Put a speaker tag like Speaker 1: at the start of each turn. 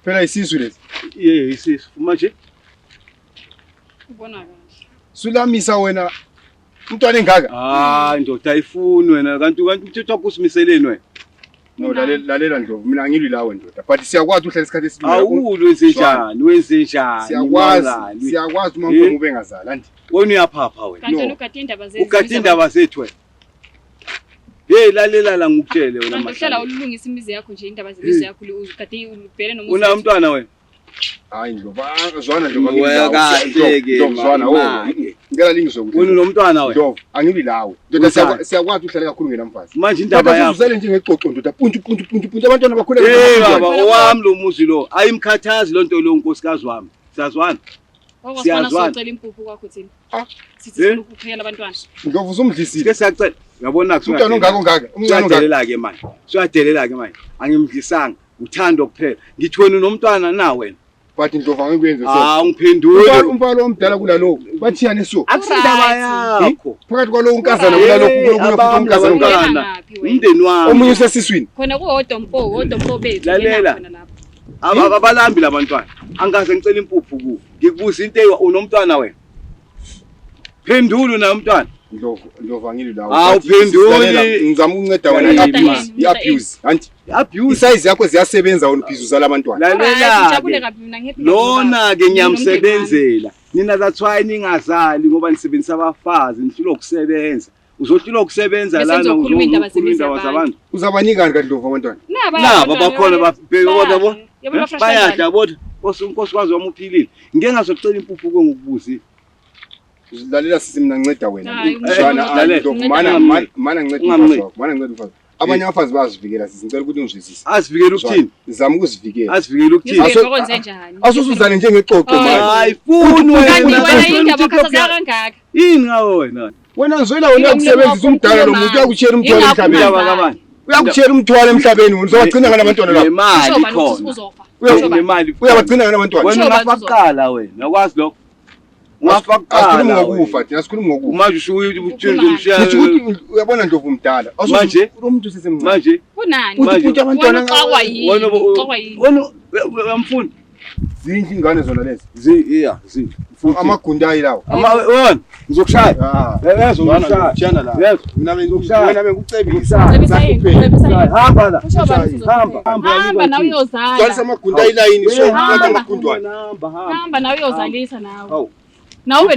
Speaker 1: Phela isisu lesi.
Speaker 2: Ye isisu. Manje
Speaker 3: Ubona kahle.
Speaker 1: Sulamisa wena umntwana engaka.
Speaker 2: Ah ndoda ayifuni wena kanti umthetho wakho usimiseleni wena.
Speaker 1: No lalela lalela Ndlovu mina angilwi lawe ndoda but siyakwazi uhlala isikhathi eside.
Speaker 2: Awulu wenze njani wenze njani?
Speaker 1: Siyakwazi siyakwazi uma nkomo ubengazali anti.
Speaker 2: Wena uyaphapha wena.
Speaker 3: Kanti wena ugade indaba zethu.
Speaker 2: Ugade indaba zethu wena. Hey lalela la ngikutshele wena
Speaker 3: Kanti uhlala ulungisa imizi yakho nje indaba zemizi yakho ugade ubhele nomuzi.
Speaker 2: Una umntwana wena.
Speaker 1: Hayi Ndlovu, ah, zwana Ndlovu angilwi
Speaker 2: Wena
Speaker 1: lawe.
Speaker 2: kahle ke,
Speaker 1: Ndlovu zwana oh.
Speaker 2: manje.
Speaker 1: Ngicela lingizwe kuhle.
Speaker 2: Wena unomntwana wena.
Speaker 1: Ndlovu angilwi lawe. Ndoda
Speaker 2: Unjani?
Speaker 1: siyakwazi uhlala kakhulu ngenamfazi.
Speaker 2: Manje indaba yakho.
Speaker 1: Uzele njengexoxo ndoda puntu puntu puntu puntu abantwana bakhula.
Speaker 2: Hey baba owami lo muzi lo ayimkhathazi lonto lo nkosikazi wami. Siyazwana.
Speaker 3: Siyazwana
Speaker 2: Siyazwana.
Speaker 3: socela impuphu kwakho thina.
Speaker 1: Ah.
Speaker 3: Sithi sifuna ukuphekela abantwana.
Speaker 1: Ndlovu usumdlisile.
Speaker 2: Sike siyacela. Uyabona
Speaker 1: Umntwana ongaka ongaka, umncane ongaka.
Speaker 2: Suyadelela ke manje. Suyadelela ke manje. Angimdlisanga. Uthando kuphela. Ngithi wena unomntwana na wena?
Speaker 1: But Ndlovu angikuyenze so.
Speaker 2: Ah ungiphendule.
Speaker 1: Umfana omdala kulalowo bathiyane so.
Speaker 2: Akusindaba
Speaker 3: Right.
Speaker 2: yakho.
Speaker 1: Phakathi kwalowo unkazana kulalowo
Speaker 2: Hey,
Speaker 1: kulokunye futhi
Speaker 2: abami
Speaker 1: unkazana ongaka.
Speaker 2: labantwana.
Speaker 3: Ungena ngaphi wena?
Speaker 2: Umndeni wami.
Speaker 1: Omunye usesiswini.
Speaker 3: Khona kuwodompo, wodompo bethu.
Speaker 2: Lalela.
Speaker 3: Ngena khona lapho.
Speaker 2: Abalambi labantwana. Angikaze ngicela impuphu kuwe. Ngikubuza into eyi unomntwana wena. Phendula unaye umntwana.
Speaker 1: Ndlovu, Ndlovu angilwi lawe.
Speaker 2: Awuphenduli.
Speaker 1: But lalela, Ngizama ukunceda wena
Speaker 2: Hey,
Speaker 1: i-abuse,
Speaker 3: man.
Speaker 1: i-abuse. Anti
Speaker 2: Abuse.
Speaker 1: isize yakho ziyasebenza wena ubhizi uzala abantwana.
Speaker 3: Alright,
Speaker 2: Lalela.
Speaker 3: ngijabule
Speaker 2: ke.
Speaker 3: kabi mina ngihappy.
Speaker 2: Lona ke ngiyamsebenzela. Nina that's why ningazali ngoba nisebenzisa abafazi nihlulwa ukusebenza. Uzohlulwa ukusebenza
Speaker 3: Bese
Speaker 2: lana
Speaker 3: nizokhuluma indaba
Speaker 2: uzokhuluma
Speaker 3: zemizi
Speaker 2: indaba
Speaker 3: yabantu.
Speaker 2: zabantu.
Speaker 1: Uzabanikani kanti Ndlovu abantwana?
Speaker 3: Naba
Speaker 2: Naba bakhona babheka yabo.
Speaker 3: Yabona fresh
Speaker 2: Bayadla bodwa. Nkosi unkosikazi wami uphilile. Ngike ngazocela impuphu ke ngokubuzi.
Speaker 1: Lalela sisi mina nginceda wena.
Speaker 3: Hayi,
Speaker 1: Zwana,
Speaker 3: ungcono.
Speaker 1: ah,
Speaker 2: Lalela.
Speaker 1: Ndlovu mana
Speaker 2: Ungamnqedi.
Speaker 1: mana nginceda
Speaker 2: Ungamnqedi.
Speaker 1: umfazi wakho, mana nginceda umfazi. Abanye abafazi bayazivikela sisi ngicela ukuthi ungizwisise.
Speaker 2: Asivikele ukuthini?
Speaker 1: Zama ukuzivikela.
Speaker 2: Asivikele ukuthini?
Speaker 3: Ngizwe ngokwenze njani?
Speaker 1: Asusuzane njengexoxo
Speaker 3: Ah.
Speaker 1: manje.
Speaker 2: Hayi funi wena.
Speaker 3: Kanti wena indaba
Speaker 2: Umthetho
Speaker 3: okhathazeka kangaka.
Speaker 2: Yini ngawe wena?
Speaker 1: Wena ngizwela wena ukusebenzisa umdala lo muntu uyakushiyela umthwalo
Speaker 3: Ingakho
Speaker 1: emhlabeni.
Speaker 2: Indaba kabani?
Speaker 1: Uyakushiyela umthwalo emhlabeni wena uzowagcina ngani abantwana lapho?
Speaker 2: Nemali
Speaker 3: Usho bani ukuthi
Speaker 2: khona.
Speaker 3: uzofa? Usho bani?
Speaker 2: Nemali.
Speaker 1: Uyabagcina ngani abantwana?
Speaker 2: Wena
Speaker 3: Usho bani
Speaker 2: ungafa kuqala wena. Uyakwazi lokho? Ungafa
Speaker 1: Asikhulumi
Speaker 2: kuqala.
Speaker 1: ngokufa thina asikhulumi ngokufa.
Speaker 2: Manje usho ukuthi
Speaker 3: Ukhuluma
Speaker 1: Ngithi ukuthi uyabona Ndlovu umdala.
Speaker 2: Manje?
Speaker 1: Lo muntu usesemncane.
Speaker 2: Manje
Speaker 3: Kunani?
Speaker 1: Uthi
Speaker 2: Manje-
Speaker 1: uthi abantwana
Speaker 3: Wena uxakwa yini?
Speaker 2: wena
Speaker 3: Uxakwa yini?
Speaker 2: wena uyamfuna?
Speaker 1: Zinhle ingane zona lezi.
Speaker 2: Zi iya zi.
Speaker 1: Amagundayi lawo.
Speaker 2: Ama wena ngizokushaya.
Speaker 1: Ah.
Speaker 2: Yezo ngizokushaya.
Speaker 1: Tshana la.
Speaker 2: Yezo.
Speaker 1: Mina
Speaker 2: Ngizokushaya.
Speaker 1: wena bengikucebisa.
Speaker 3: Cebisa yini? Cebisa yini?
Speaker 2: Hamba la.
Speaker 3: Usho bani ukuthi uzofa?
Speaker 2: Hamba, hamba,
Speaker 3: Hamba nawe uyozala.
Speaker 1: Gcwalisa amagundayi layini so
Speaker 3: Hamba.
Speaker 1: amagundwane.
Speaker 2: Hamba hamba.
Speaker 3: Hamba nawe uyozalisa nawe.
Speaker 2: Hawu.
Speaker 3: Nawe ube